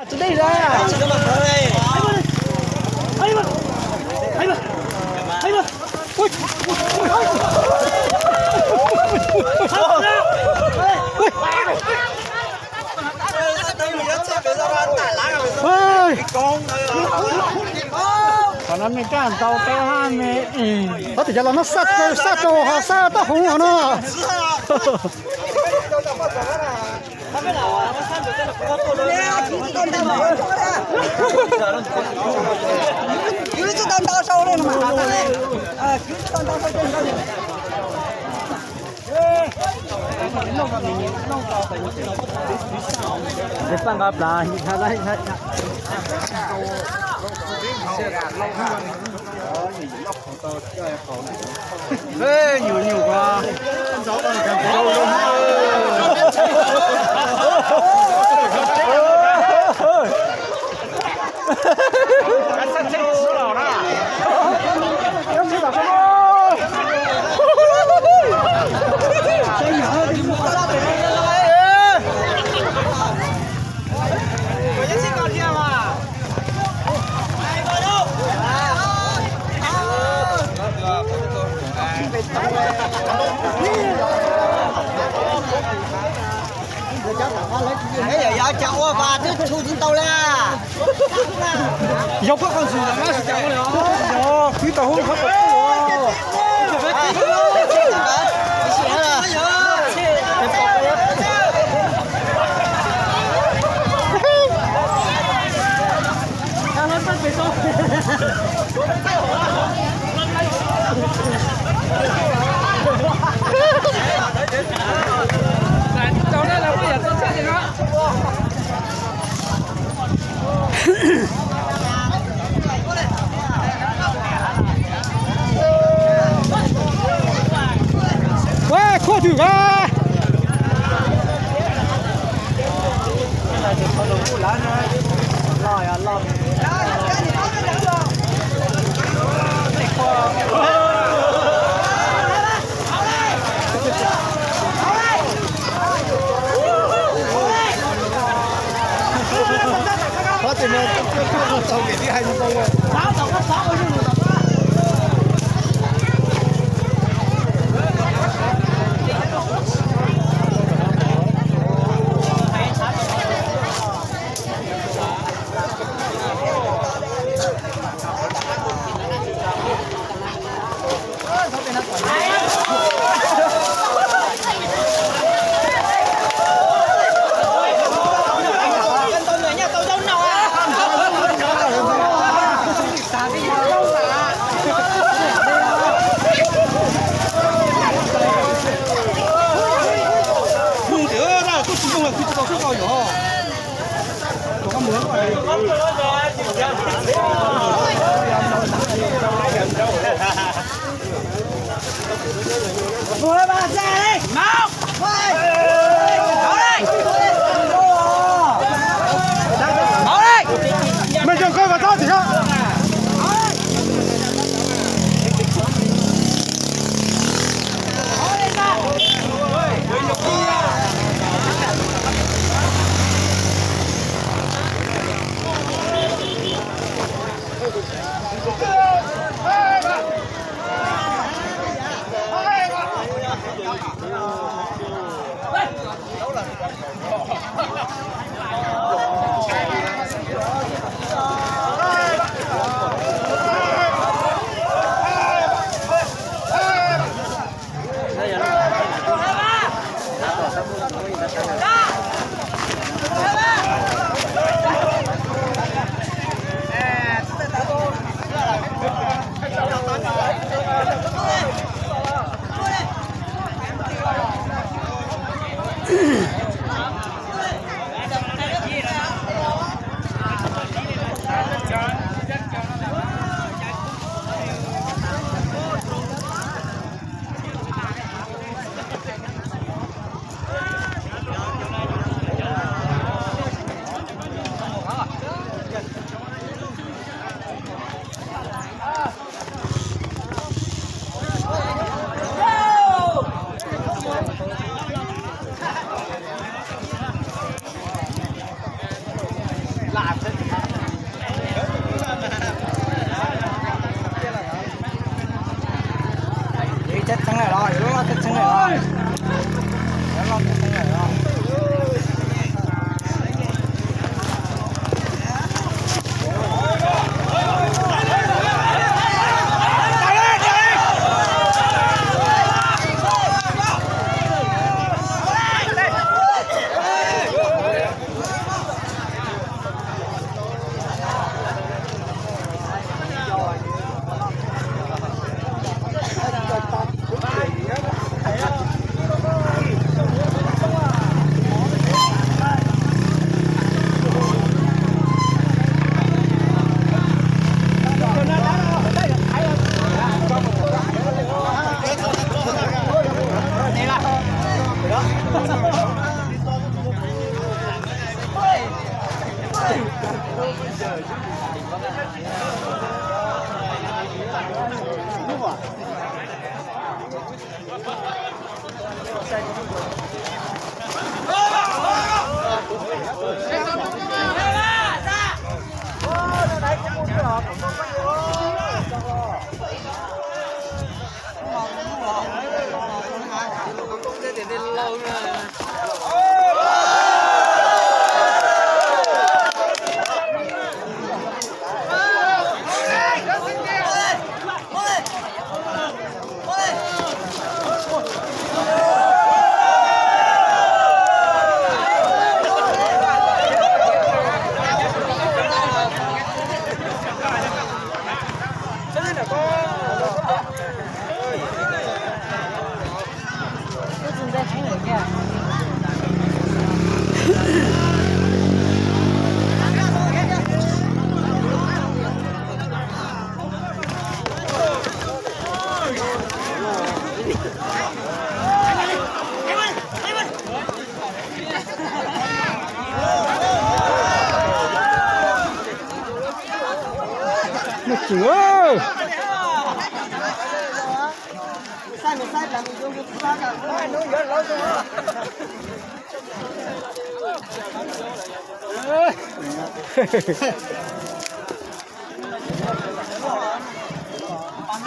Tus dej ra. Qhov no me koj ntau teb hab me. Qhov tim cov los no sab rau ho sab taub hau ho no. Nyuam nyuam Yog cas ua vas twb tshum tsis tau li. Yog pab qhov ntxwg mas tsis cas ua li os. Yog kwv tau hub qhov pom tuaj. Ua khuaj twg a.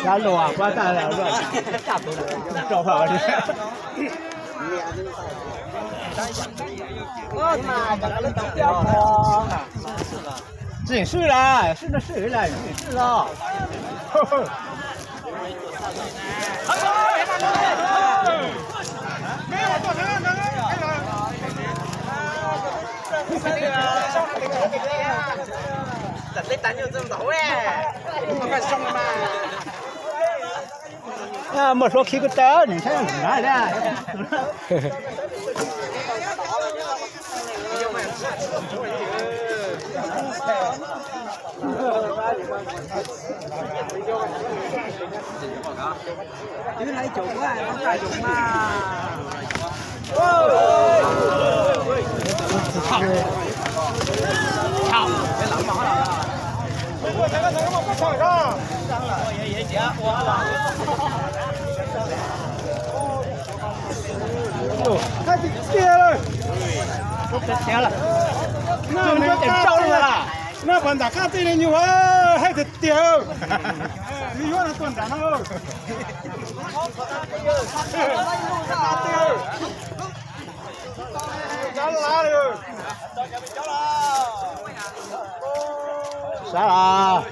Dab luag, pab taj luag, rau hauv. Tseem swj las, swj no swj las, tseem swj los. Muaj hluav khi kuj tau, nws saib na. Haib tiag tiag lawm. Noj pom nram qab tej li nyuag haib tiag tiag. Twb yuav no tuaj nram no. Sab los. Sawv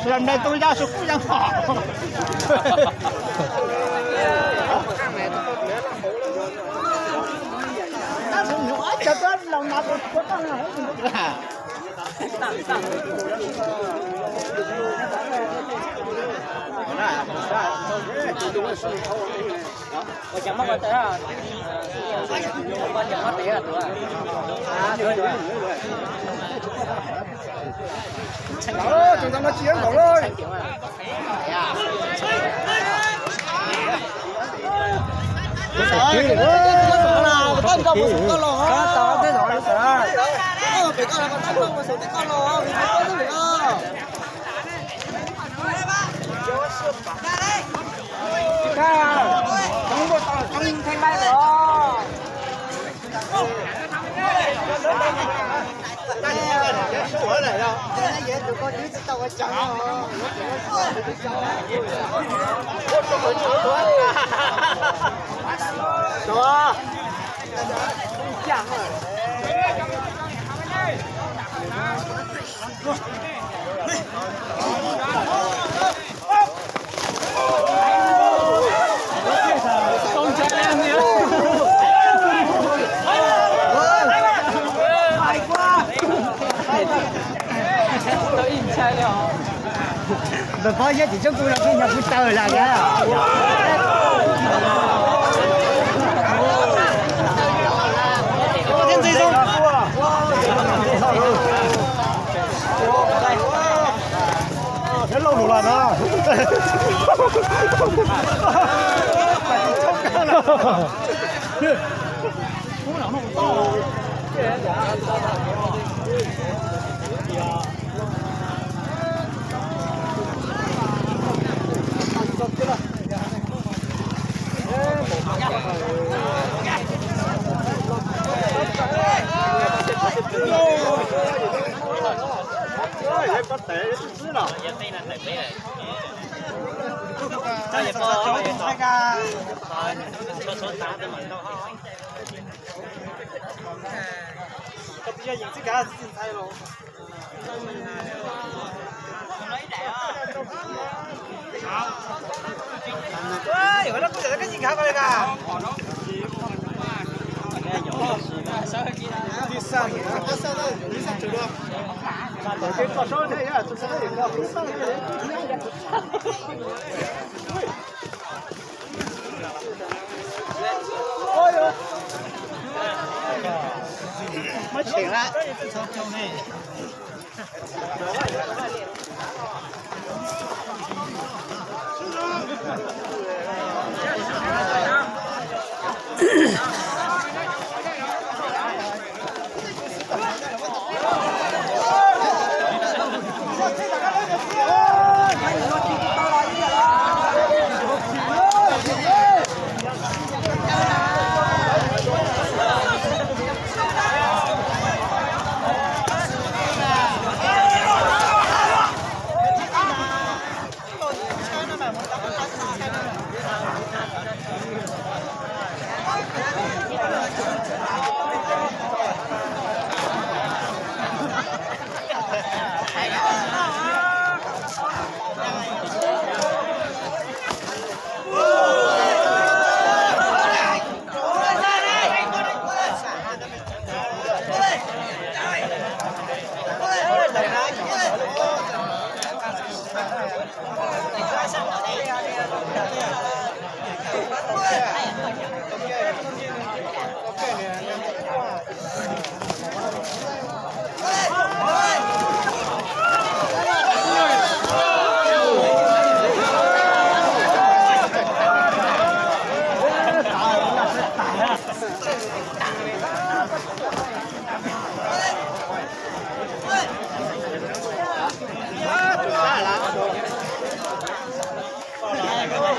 daws nplai tu yaj sawv kuj yaj hom. Ntawm pob zeb tim tsob kuv los kuj nyuag kuv taw lawm. Thiab lauj lus los no.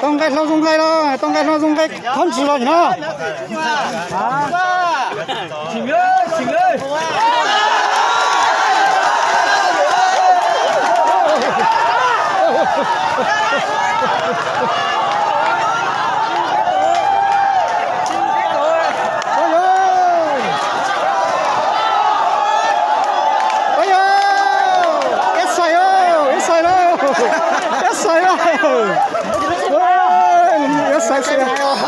Tau nqaij hlau zoo nqaij los, tau nqaij hlau zoo nqaij thab ntsis los no. Ib xais, ib xais, ib xais, ib xais.